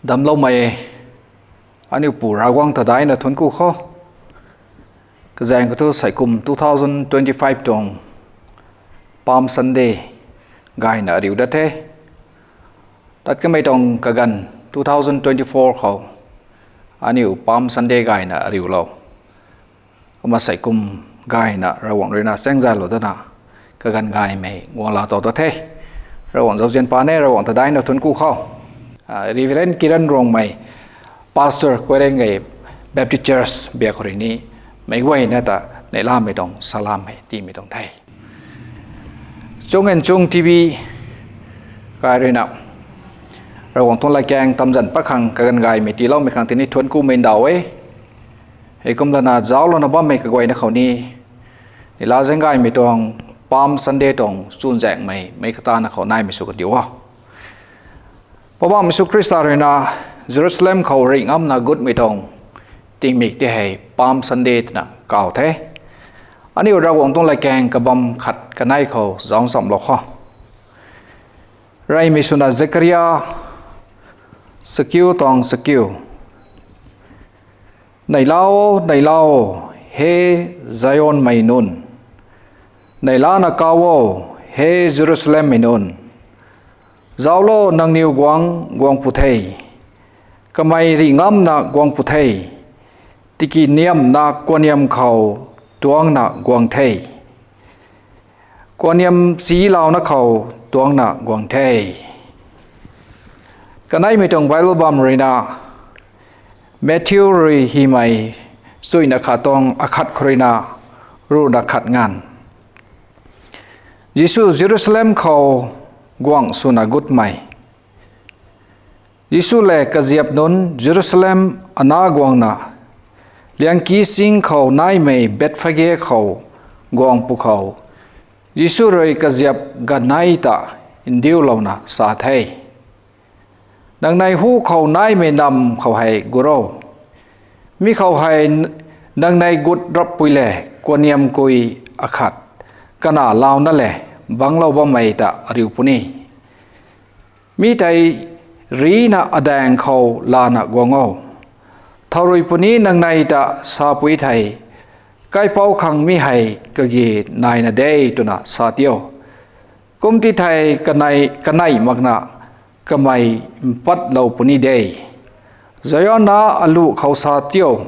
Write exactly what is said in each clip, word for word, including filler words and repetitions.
Damcloumei aniu Pu Ravguangc ta daihna thuanc ku kho. Kazaeng khou thu sei kum two thousand twenty-five tuang Palm Sunday gayna ariu dat the. Tat kamei tuang kaganv two thousand twenty-four khou aniu Palm Sunday gayna ariulou. Kumna sei kum gayna Ravguangc ruina chaengzaylou datna kaganv gaymei guang laa tow ta the. Ravguangc zauzian pa ne, Ravguangc ta daihna thuanc ku kho. Reverend Kiran Rongmei, Pastor Koirengay Baptist Church biak khou rui ni meic guayna ta neihlamei tuang salam hei tiimei tuang the. Chung and Chung T V kai ruina Ravguangc tuang latkaeng tamzan pat khang kaganv gaymei tiiloumei khang tini thuanc kumei ndauh e. Heikum lana zauclouna bammei kaguayna khou ni neihla zaeng gaymei tuang Palm Sunday tuang chuzaenghmei meic katana khou naimei sw kandiu o. Poubauhmei Jisu Khrista ruina Jerusalem khou rih ngamna gutmei tuang tingmik tei hei Palm Sunday twna kaw the. Aniu Ravguangc tuang latkaeng kabam khat kanei khou zauc nchamlou kho. Reymei swna Zekaria chakiu tuang chakiu. Neihlau o, neihlau o, he Zionmei nunc. Neihlana kaw o, he Jerusalemmei nunc. Zauclo, nangniw guang guang pw the. Kamei rih ngamna guang pw the. Tiki niamna kuanniam khou tuangcna guang the. Kuanniam chilouna khou tuangcna guang the. Kaneimei tuang Bible bam ruina Matthew rui hymei chuina khat tuang akhat khou ruina ruhna khat nganv. Jisu Jerusalem khou guangc swna gutmei. Jisu lev kaziap nunc Jerusalem ana guangna, liangki sing khou naimei Bethphage khou guang pwkhou, Jisu rui kaziap ganei ta ndiulouna sa the, Nangnei hu khou naimei namv khou hei gut ro. Mi khou hei nangnei gut rappui lev kuanniam kui akhat kana launa lev bangclou bammei ta ariu puni. Mi tei rihna adaeng khou lana guang o. Thow rui puni nangnei ta sapui thei, kaipouc khang mi hei kage naina de twna sa tio. Kumti thei kanei, kanei makna kamei mpatlou puni de. Zion na aluh khou sa tio.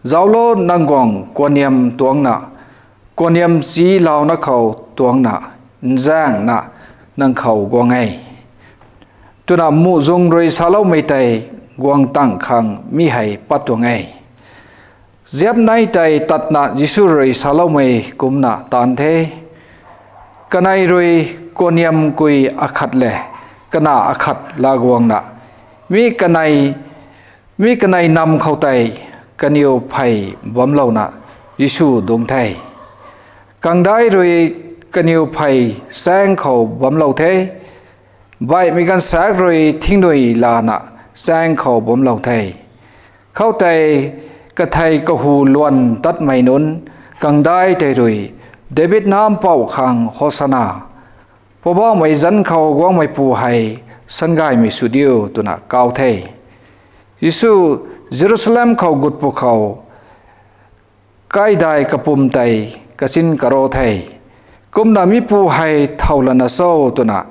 Zauclo, nang guang kuanniam tuangcna, kuanniam chilouna khou tuangcna, nzaengna nang khou guang e, twna muhzwng rui saloumei tei guang tang khang mi hei pat tuang e. Ziapnei tei tatna Jisu rui saloumei kumcna taanv the. Kanei rui kuanniam kui akhat lev kana akhat laa guangna, mi kanei, mi kanei namv khou tei kaniw phey bamclouna Jisu dungc the. Kangdai rui kaniw phey saeng khou bamclou the. Baihmei gaanvsaekc rui thingnui lana saeng khou bamclou the. Khoutei kathei kahu luan tatmei nunc kangdai tei rui, David nac mpouh khang Hosana, Poubauhmei zanc khou guangmeipu hei sangaymei sw diu, twna kau the. Jisu Jerusalem khou gut pwkhou, kaidai kapwm tei kachin karo the. Kumna mipu hei thow lana cho twna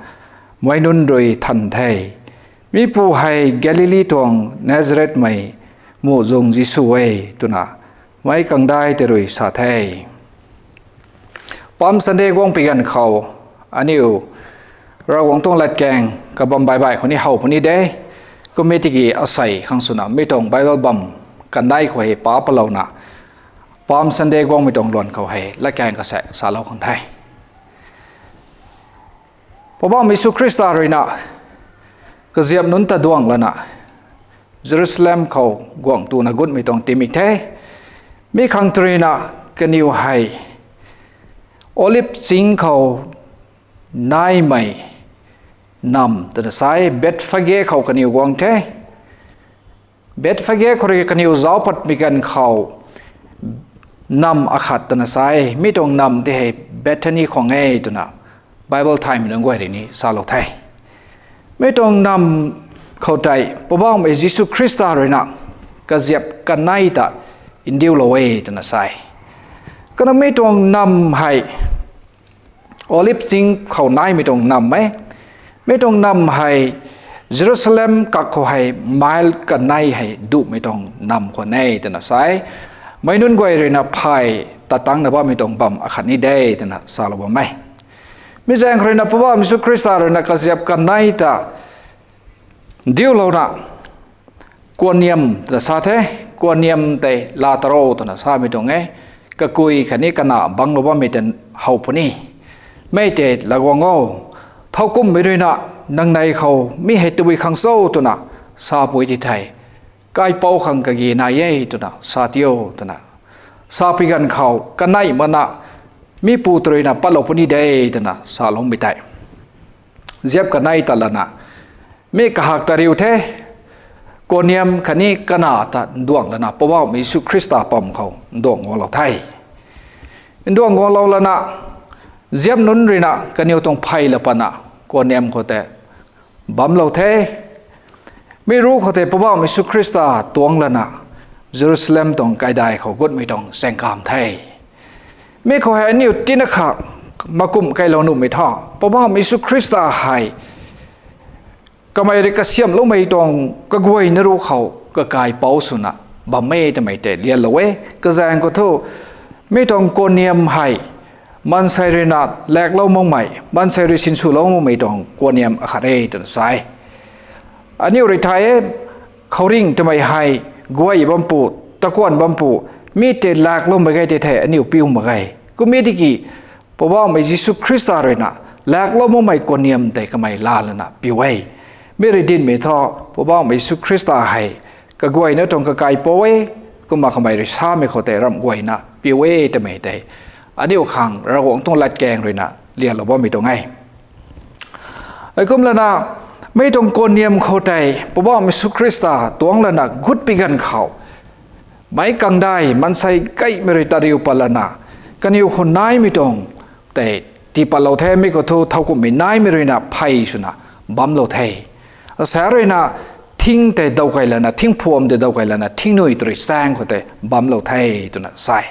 meic nunc rui than the. Mipu hei Galili tuang Nazarethmei muhzwng Jisu e, twna meic kangdai tei rui sa the. Palm Sunday guangpui ganv khou aniu Ravguangc tuang latkaeng kabam baih baih khou ni how puni de. Kum e tiki asei khang swna mi tuang Bible bam kandai khou hei pa palouna, Palm Sunday guangmei tuang luan khou hei latkaeng kasaek salou khang the. Poubauhmei Jisu Khrista ruina kaziap nunc ta duangc lana Jerusalem khou guangc tuna gutmei tuang tingmik the. Mi khang tei ruina kaniw hei Olive ching khou naimei namv twna sa e, Bethphage khou kaniw guang the. Bethphage khou rui kaniw zauc patmei ganv khou namv akhat twna sa e, mi tuang namv tei hei Bethany khwang e twna Bible thaymei nunc guay rui ni salou the. Mi tuang namv khou tei Poubauhmei Jisu Khrista ruina kaziap kanei ta ndiulou e twna sa e. Kanamei tuang nam hei Olive ching khou naimei tuang nam e. Mi tuang nam hei Jerusalem kak khou hei mile kanei hei duhmei tuang nam khwan e twna sa e. Meic nunc guay ruina phay tatangcna bammei tuang bam akhat ni de twna salou bam e. Mi zaeng khou ruina Poubauhmei Jisu Khrista ruina kaziap kanei ta ndiulouna, kuanniam twna sa the, kuanniam tei laa tarou twna samei tuang e, kakui khatni kana banglou bammei tei how puni. Mi tei laa guang o, thowkumhmei ruina nangnei khou mi hei tabui khang cho twna sapui ti thei, kaipouc khang kagi nai e twna sa tiu twna sapui ganv khou kaneih makna mi pu ta ruina patlou puni de twna saloumei tei ziap kanei ta lana, mi kahak ta riu the, kuanniam khatni kana ta nduang lana Poubauhmei Jisu Khrista pam khou nduang guanglou the. Nduang guanglou lana, ziap nunc ruina kaniw tuang phey la patna kuanniam khou tei bamlou the. Mi ru khou tei Poubauhmei Jisu Khrista tuang lana Jerusalem tuang kaidai khou gutmei tuang chaengkam the. Mi khou hei aniu tina kha makumh kailou nuhmei tho, Poubauhmei Jisu Khrista hei kamei rui kasiamhloumei tuang kaguayna ru khou kakaipouc swna bam e twmei tei lianlou e. Kazaeng khou thu, mi tuang kuanniam hei maansei ruina laaklou makmei, maansei rui sinswlou makmei tuang kuanniam akhat e twna sa e. Aniu rui thay e, khouringh twmei hei guay bampu, takuanh bampu, mi tei laaklou mak ge tei thei aniu piu mak ge. Kum e tiki, Poubauhmei Jisu Khrista ruina laaklou makmei kuanniam tei kamei laa lana piu e. Mi rui dinhmei thu, Poubauhmei Jisu Khrista hei kaguayna tuang kakaipouc e, kumna kamei rui samei khou tei ramh guayna piu e twmei tei aniu khang Ravguangc tuang latkaeng ruina lianlou bammei tuang e. Heikum lana, mi tuang kuanniam khou tei Poubauhmei Jisu Khrista tuang lana gut pi ganv khou, meic kangdai maansei gaymei rui ta riu pat lana, kaniw khou naimei tuang tei tii patlou the. Mi khou thu thowkumhmei naimei ruina phey swna bamlou the. Asa ruina thing tei dawkei lana, thing phuam tei dawkei lana, thingnui ta rui chaeng khou tei bamlou the twna sa e.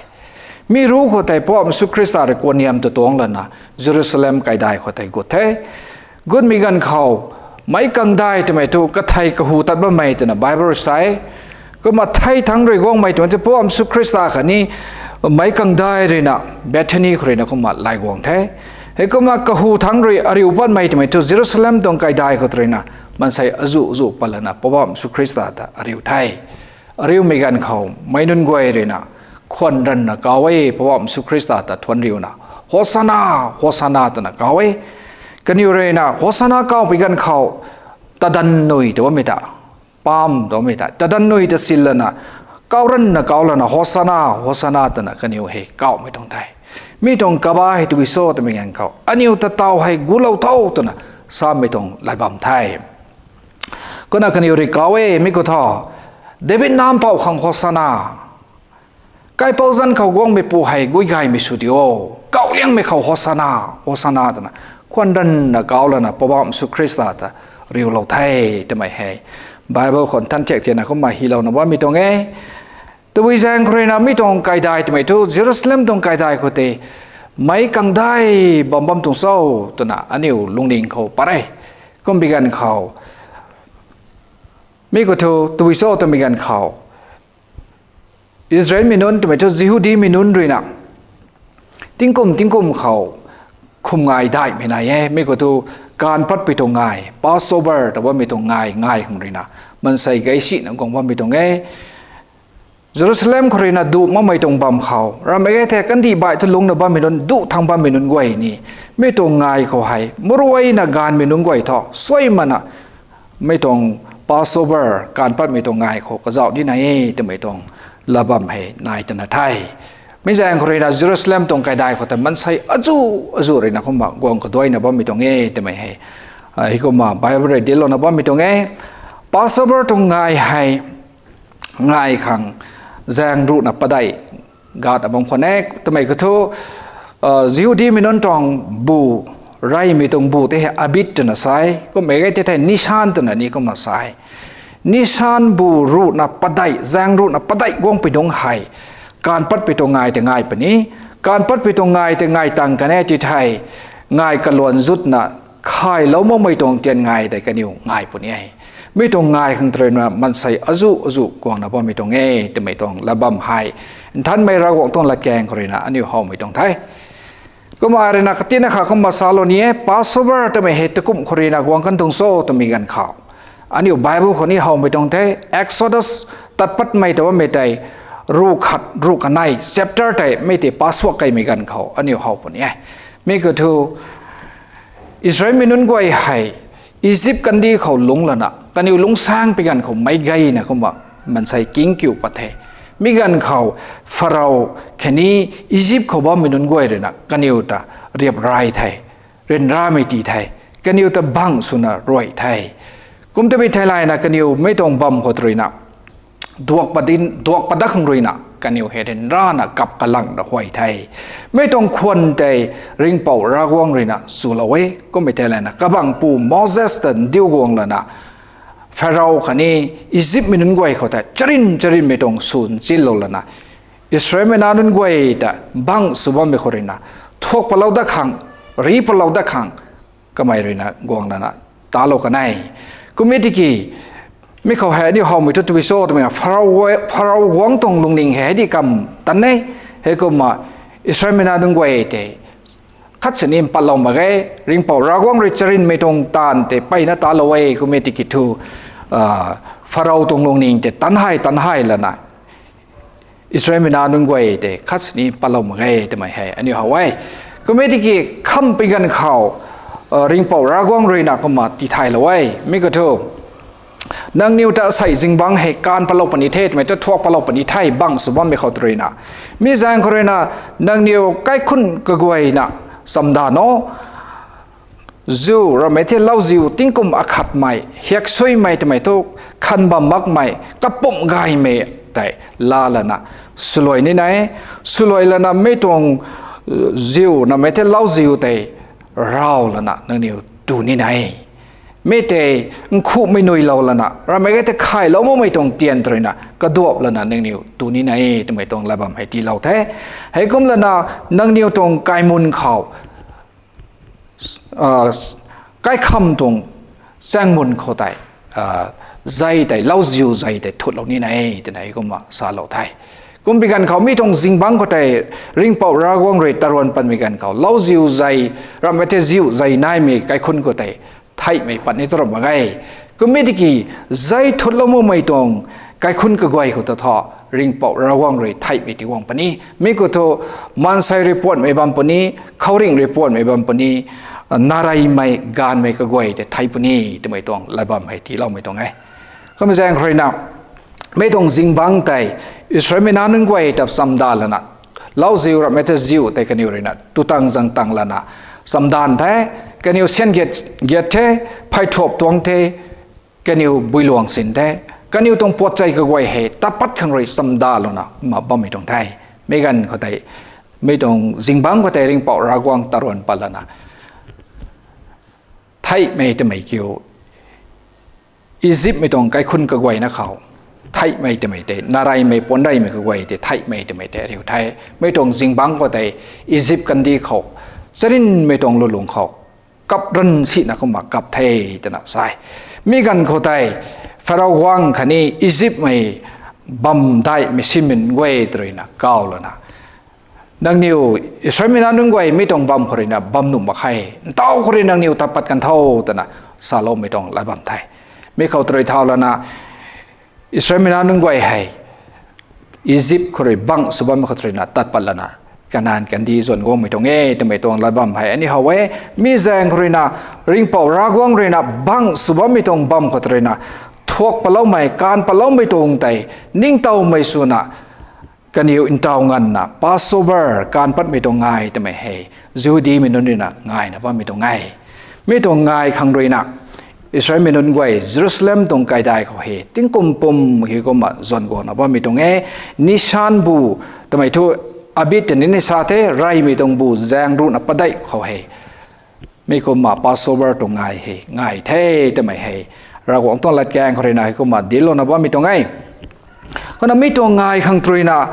Mi ru khou tei Poubauhmei Jisu Khrista rui kuanniam ta tuang lana Jerusalem kaidai khou tei gut the. Gutmei ganv khou, meic kangdai twmei thu kathei kahu tat bammei twna Bible rui sa e. Kumna thei thangc rui guangmei twmei thu Poubauhmei Jisu Khrista khatni meic kangdai ruina Bethany khou ruina kumna lay guang the. Heikumna kahu thangc rui ariu patmei twmei thu Jerusalem tuang kaidai khou ta ruina maansei azuh zuh pat lana Poubauhmei Jisu Khrista ta ariu the. Ariumei ganv khou meic nunc guay ruina khwan ranvna kau e, Poubauhmei Jisu Khrista ta thuanc riuna, Hosana, Hosana twna kau e. Kaniw ruina Hosana kau pi ganv khou, tadan nui ta bammei ta, palm ta bammei ta, tadan nui ta sin lana, kau ranvna kau lana, Hosana, Hosana twna kaniw hei kaumei tuang the. Mi tuang kabah hei tabui cho twmei ganv khou, aniu ta taw hei gulou tho twna samei tuang lat bam the. Kumna kaniw rui kau e, mi khou thu, David nampouh khang Hosana, kaipouc zanc khou guangmeipu hei guay gaymei sw di o, kauhliangmei khou Hosana, Hosana twna khwan ranvna kau lana Poubauhmei Jisu Khrista ta riulou the twmei hei Bible khou nthan thiak thiakna kumna hylouna bammei tuang e. Tabui zaeng khou ruina mi tuang kaidai twmei thu Jerusalem tuang kaidai khou tei meic kangdai bam bam tuang cho twna aniu lungning khou pat e. Kum pi ganv khou, mi khou thu tabui cho twmei ganv khou, Israelmei nunc twmei thu Jihudimei nunc ruina tingkum tingkum khou khum ngai daihmei nai e. Mi khou thu, gaanv patpui tuang ngai, Passover ta bammei tuang ngai, ngai khang ruina maansei gaysina guang bammei tuang e. Jerusalem khou ruina duh makmei tuang bam khou ramei ge the, kandih baih thu lungcna bammei nunc, duh thangc bammei nunc guay ni, mi tuang ngai khou hei maruaina gaanvmei nunc guay thu suaimana mi tuang Passover, gaanv patmei tuang ngai khou kazauh ni nai e twmei tuang lat bam hei nai twna the. Mi zaeng khou ruina Jerusalem tuang kaidai khou tei maansei azuh azuh ruina kumna guang kaduaina bammei tuang e twmei hei, hei kumna Bible rui dinclouna bammei tuang e. Passover tuang ngai hei ngai khang zaeng ruhna padeih gatna bam khwan e twmei khou thu, Jihudimei nunc tuang bu Reymei tuang bu tei hei Abib twna sa e, kummei ge tei thei Nisan twna ni kumna sa e. Nisan bu ruhna padeih, zaeng ruhna padeih guang pui nungc hei, kaanv patpui tuang ngai tei ngai puni. Kaanv patpui tuang ngai tei ngai tang kan e ti thei, ngai kaluan zutna khaylou makmei tuang tian ngai tei kaniw ngai puni e. Mi tuang ngai khang tei ruina maansei azuh azuh guangna bammei tuang e twmei tuang lat bam hei, Nthanmei Ravguangc tuang latkaeng khou ruina aniu howmei tuang the. Kumna ruina katina kha kumna salou ni e, Passover twmei hei takumh khou ruina guang kan tuang cho twmei ganv khou, aniu Bible khou ni howmei tuang the. Exodus, tat patmei ta bammei tei, ruh khat ruh kanei chapter tei mei tei pasuak kaimei ganv khou aniu how puni e. Mi khou thu, Israelmei nunc guay hei Egypt kandih khou lungc lana kaniw lungcsaeng pi ganv khou meic gayna kumna maansei king kiu pat the. Mi ganv khou Pharaoh khatni Egypt khou bammei nunc guay ruina kaniw ta riap ray the, ryanramei ti the, kaniw ta bangh swna ruai the. Kum tabui theilayna kaniw mei tuang bam khou tei ruina duak pat dat khang ruina kaniw hei ryanrana kap kalangna huay the. Mei tuang khwan tei Ringhpouc Ravguangc ruina chulou e. Kummei theilayna kabangcpu Moses ta ndiu guang lana Pharaoh khatni Egyptmei nunc guay khou tei charyn charynmei tuang sw nchilou lana Israelmei nac nunc guay ta bangh sw bammei khou ruina thuak patlou dat khang, ri patlou dat khang kamei ruina guang lana talou kan e. Kum e tiki, mi khou hei aniu howmei thu tabui cho twmei, Pharaoh guangc tuang lungning hei hei di kam tan e. Heikumna Israelmei nac nunc guay tei khat sini mpatlou mak ge. Ringhpouc Ravguangc rui charynmei tuang taanv tei mpeyna talou e. Kum e tiki thu, Pharaoh tuang lungning tei tan hei tan hei lana Israelmei nac nunc guay tei khat sini mpatlou mak ge twmei hei aniu how e. Kum e tiki, khamhpui ganv khou Ringhpouc Ravguangc ruina kumna tithaylou e. Mi khou thu, nangniw ta asei zingbangc hei kaanv patlou puni the twmei ta thuak patlou puni the bangh sw bammei khou tei ruina, mi zaeng khou ruina nangniw kaikhunc kaguayna chamdan o. Ziu rammei the lauziu tingkum akhatmei hiaksuimei twmei thu khan bam makmei kapumc gaymei tei laa lana swluai nina e. Swluai lana mei tuang ziu rammei the lauziu tei raw lana nangniw tu nina e. Mi tei nkhuhmei nuilou lana rammei ge tei khaylou makmei tuang tian tei ruina kaduap lana nangniw tu nina e twmei tuang lat bam hei tiilou the. Heikum lana nangniw tuang kaimun khou kaikham tuang chaengmun khou tei zei tei, lauziu zei tei thutlou nina e twna heikumna salou the. Kumpui ganv khou mi tuang zingbangc khou tei Ringhpouc Ravguangc rui taruan patmei ganv khou lauziu zei, rammei the ziu zei naimei kaikhunc khou tei theihmei pat ni tw ram mak ge. Kum e tiki, zei thutlou makmei tuang kaikhunc kaguay khou ta thu Ringhpouc Ravguangc rui theihmei ti guang puni. Mi khou thu maansei rui puanhmei bam puni, khouringh rui puanhmei bam puni, nareymei gaanvmei kaguay tei thei puni twmei tuang lat bam hei tiiloumei tuang e. Kumna zaeng khou ruina mei tuang zingbangc tei Israelmei nac nunc guay ta chamdan lana, lauziu rammei the ziu tei kaniw ruina tu tang zang tang lana chamdan the, kaniw syan giat giat the, pheythuap tuang the, kaniw builuang sin the, kaniw tuang puatchei kaguay hei tat pat khang rui chamdanlouna kumna bammei tuang the. Mi ganv khou tei, mi tuang zingbangc khou tei Ringhpouc Ravguangc taruan pat lana theihmei twmei kiu, Egyptmei tuang kaikhunc kaguayna khou theihmei twmei tei, nareymei puanreymei kaguay tei theihmei twmei tei ariu the. Mi tuang zingbangc khou tei Egypt kandih khou charynmei tuang lulung khou kap ran sina kumna kap the twna sa e. Mi ganv khou tei Pharaoh guangc khatni Egyptmei bamdaihmei simei guay tei ruina kaw lana, nangniw Israelmei nac nunc guay mi tuang bam khou ruina bam nuh mak khe, ntaw khou rui nangniw tat pat kan tho twna saloumei tuang lat bam the. Mi khou tei rui thau lana Israelmei nac nunc guay hei Egypt khou rui bangh sw bammei khou tei ruina tat pat lana Kanan kandih zuan guangmei tuang e twmei tuang lat bam hei aniu how e. Mi zaeng khou ruina Ringhpouc Ravguangc ruina bangh sw bammei tuang bam khou tei ruina thuak patloumei, kaanv patloumei tuang tei ningtowmei swna kaniw ntaw nganvna Passover kaanv patmei tuang ngai twmei hei Jihudimei nunc ruina ngaina bammei tuang e. Mi tuang ngai khang ruina Israelmei nunc guay Jerusalem tuang kaidai khou hei tingkum pum hei kumna zuan guangna bammei tuang e. Nisan bu twmei thu Abib twni ni sa the, reymei tuang bu zaeng ruhna padeih khou hei Mi kumna Passover tuang ngai hei ngai the twmei hei Ravguangc tuang latkaeng khou ruina hei kumna dinclouna bammei tuang e. Kumna mi tuang ngai khang ruina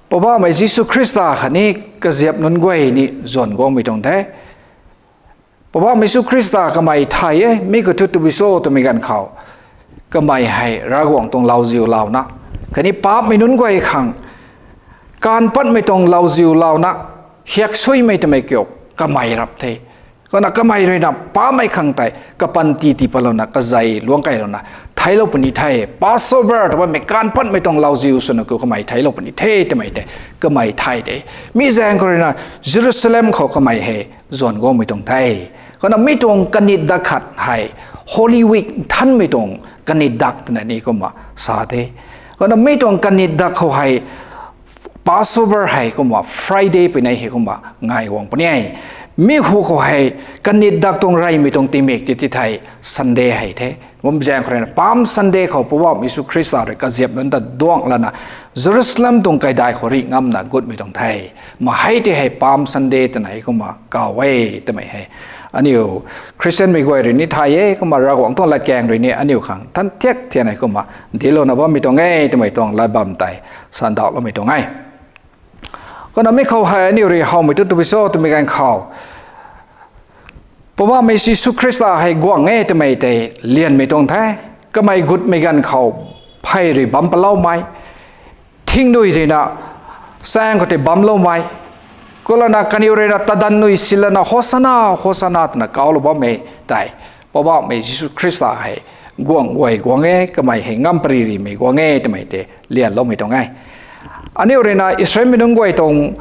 Poubauhmei Jisu Khrista khatni kaziap nunc guay ni zuan guangmei tuang the. Poubauhmei Jisu Khrista kamei thay e, mi khou thu tabui cho twmei ganv khou, kamei hei Ravguangc tuang lauziu launa, khatni paapcmei nunc guay khang kaanv patmei tuang lauziu launa, hiaksuimei twmei kiu kamei rap the. Kumna kamei ruina paapcmei khang tei kapanty tii patlouna, kazei luangc keylouna theiclou puni the. Passover ta bammei kaanv patmei tuang lauziu swna khou kamei theiclou puni the twmei tei kamei thay de. Mi zaeng khou ruina Jerusalem khou kamei hei zuan guangmei tuang the. Kumna mi tuang kanitdak khat hei Holy Week nthanmei tuang kanitdak twna ni kumna sa the. Kumna mi tuang kanitdak khou hei Passover hei kumna Friday puni hei kumna ngai guang puni e. Mi hu khou hei kanitdak tuang reymei tuang tingmik ti ti thei Sunday hei the. Kum zaeng khou ruina Palm Sunday khou Poubauhmei Jisu Khrista rui kaziap nunc ta duangc lana Jerusalem tuang kaidai khou rih ngamna gutmei tuang the. Mei hei tei hei Palm Sunday twna hei kumna kaw e twmei hei aniu Khristianmei guay rui ni thay e, kumna Ravguangc tuang latkaeng rui ni aniu khang than thiak thian hei kumna dinclouna bammei tuang e twmei tuang lat bam tei sandauhloumei tuang e. Kumna mi khou hei aniu rui howmei tu tabui cho twmei ganv khou, Poubauhmei Jisu Khrista hei guang e twmei tei lianmei tuang the. Kamei gutmei ganv khou phey rui bam paloumei, thingdui ruina chaeng khou tei bamloumei, kumlana kaniw ruina tadanv nui silana Hosanna, Hosanna twna kawlou bammei tei Poubauhmei Jisu Khrista hei guang guay guang e, kamei hei ngam pary rimei guang e twmei tei lianloumei tuang e. Aniu ruina Israelmei nunc guay tuang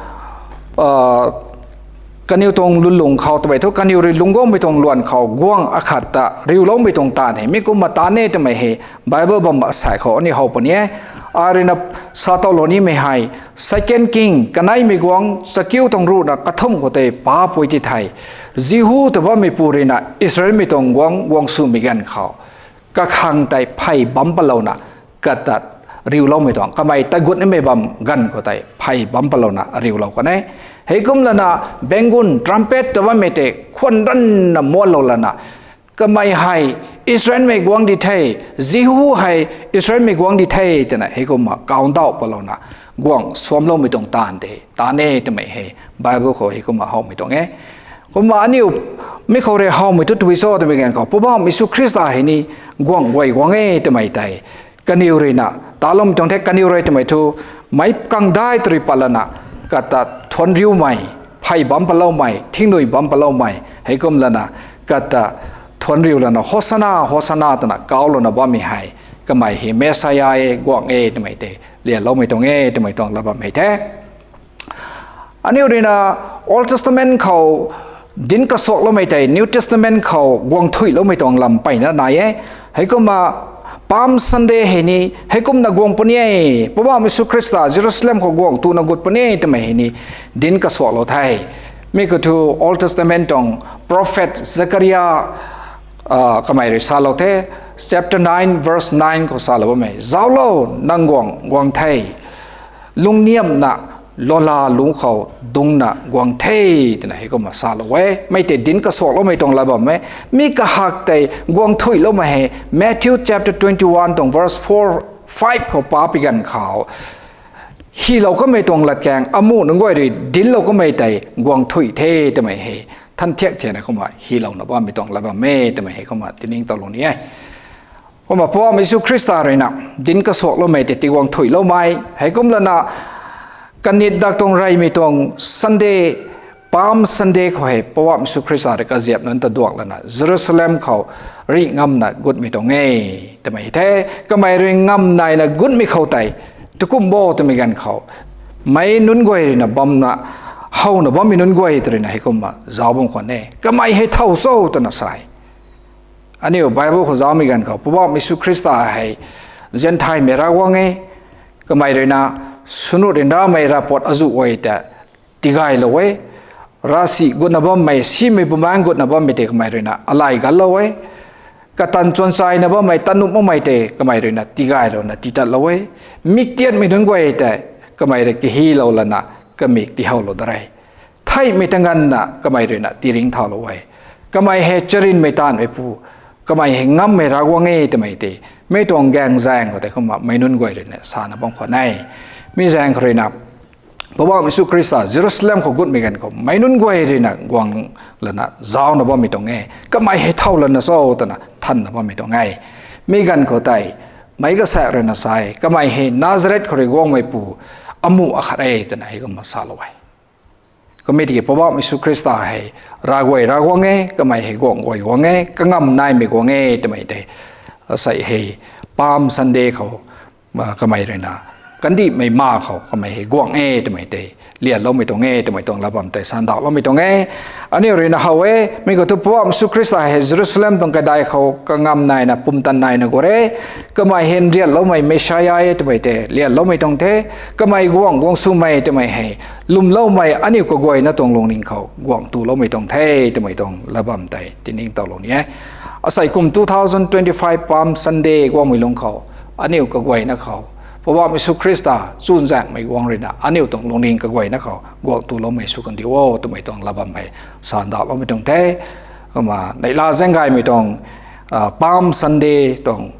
kaniw tuang lwnlung khou twmei thu kaniw rui lungc guangmei tuang luan khou guang akhat ta riuloumei tuang taanv hei mi kumna taanv e twmei hei Bible bam asei khou aniu how puni e. Ai ruina sa towlou nimei hei Second King kaneimei guangc chakiu tuang ruhna kathumh khou tei paapui ti thei, Jihu ta bammeipu ruina Israelmei tuang guangc guang swmei ganv khou kakhang tei phey bam palouna kata riuloumei tuang, kamei tagut nimei bam ganv khou tei phey bam palouna riulou kan e. Heikumlana bangun, trumpet ta bammei tei khwan ranna muanlou lana kamei hei Israelmei guangc di the, Jihu hei Israelmei guangc di the twna heikumna kawndauh palouna guang suamloumei tuang taanv tei taanv e twmei hei Bible khou heikumna howmei tuang e. Kumna aniu mi khou rui howmei tu tabui cho twmei ganv khou Poubauhmei Jisu Khrista hei ni guang guay guang e twmei tei kaniw ruina taloumei tuang the. Kaniw rui twmei thu meic kangdai ta rui patlana kata thuanc riumei, phey bam paloumei, thingnui bam paloumei, heikumlana kata thuanc riu lana Hosanna, Hosanna twna kawlouna bammei hei kamei hei Messiah e, guang e twmei tei lianloumei tuang e twmei tuang lat bam hei the. Aniu ruina Old Testament khou dinc kasuakloumei tei New Testament khou guang thuiloumei tuang lam mpeyna nai e. Heikumna Palm Sunday hei ni heikumna guang puni e, Poubauhmei Jisu Khrista Jerusalem khou guang tuna gut puni e twmei hei ni dinc kasuaklou the. Mi khou thu Old Testament tuang prophet Zechariah kamei rui salou the, chapter nine verse nine khou salou bammei, zauclo, nang guang guang the, lungniamna lala lungc khou dungcna guang the twna heikumna salou e. Mi tei dinc kasuakloumei tuang lat bam e. Mi kahak tei guang thuiloumei hei Matthew chapter twenty-one tuang verse four, five khou paapui ganv khou hylou kamei tuang latkaeng amuh nunc guay rui dinclou kamei tei guang thuih the twmei hei than thiak thiana kumna hylouna bammei tuang lat bam e twmei heikumna tiningtowlou ni e. Kumna Poubauhmei Jisu Khrista ruina dinc kasuakloumei tei tiguang thuiloumei, heikumlana kanitdak tuang reymei tuang Sunday, Palm Sunday khou hei Poubauhmei Jisu Khrista rui kaziap nunc ta duangc lana Jerusalem khou rih ngamna gutmei tuang e twmei the. Kamei rui ngam naina gutmei khou tei tukum bo twmei ganv khou meic nunc guay ruina bamna, howna bammei nunc guay ta ruina heikumna zauc bam khwan e, kamei hei thow cho twna sa e. Aniu Bible khou zaumei ganv khou Poubauhmei Jisu Khrista hei Gentile mei Ravguangc e, kamei ruina swnut ryanramei ravpuat azuh guay ta tigaylou e, ravsic gutna bammei, simei bumaengc gutna bammei tei kamei ruina alay ganclou e, katan chwanchaina bammei, tanumh makmei tei kamei ruina tigaylouna titatlou e, miktiatmei nunc guay tei kamei rui kahylou lana kamik tihowlou da re. Theihmei ta nganvna kamei ruina tiringcthaulou e. Kamei hei charynmei taanvmeipu, kamei hei ngammei Ravguangc e twmei tei, mi tuang gaengzaeng khou tei kumna meic nunc guay ruina sana bam khwan e. Mi zaeng khou ruina, Poubauhmei Jisu Khrista Jerusalem khou gutmei ganv khou meic nunc guay ruina guang lana zauna bammei tuang e. Kamei hei thow lana cho twna thanna bammei tuang e. Mi ganv khou tei, meic kasaekc ruina sa e, kamei hei Nazareth khou rui guangmeipu amuh akhat e twna hei kumna salou e. Kum e tiki Poubauhmei Jisu Khrista hei Ravguay Ravguangc e, kamei hei guangc guay guangc e, kangam naimei guangc e twmei tei, asei hei Palm Sunday khou, kamei ruina, kandihmei ma khou kamei hei guangc e twmei tei, lianloumei tuang e twmei tuang lat bam tei sandauhloumei tuang e. Aniu ruina how e, mi khou thu Poubauhmei Jisu Khrista hei Jerusalem tuang kaidai khou kangam naina pumtan naina guang e. Kamei hei nrianloumei Messiah e twmei tei lianloumei tuang the. Kamei guangc guang swmei twmei hei lwmloumei aniu kaguayna tuang lungning khou guangc tuloumei tuang the twmei tuang lat bam tei tiningtowlou ni e. Asei kum two thousand twenty-five Palm Sunday guangmei lungc khou, aniu kaguayna khou, Poubauhmei Jisu Khrista chuzaenghmei guang ruina aniu tuang lungning kaguayna khou guangc tuloumei sw kandiu o twmei tuang lat bam hei sandauhloumei tuang the. Kumna neihla zaeng gaymei tuang, Palm Sunday tuang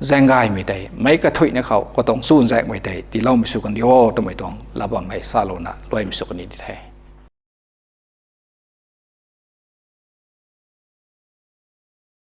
zaeng gaymei tei meic kathuicna khou katuang chuzaenghmei tei tiiloumei sw kandiu o twmei tuang lat bam hei salouna luaimei sw kan ni di the.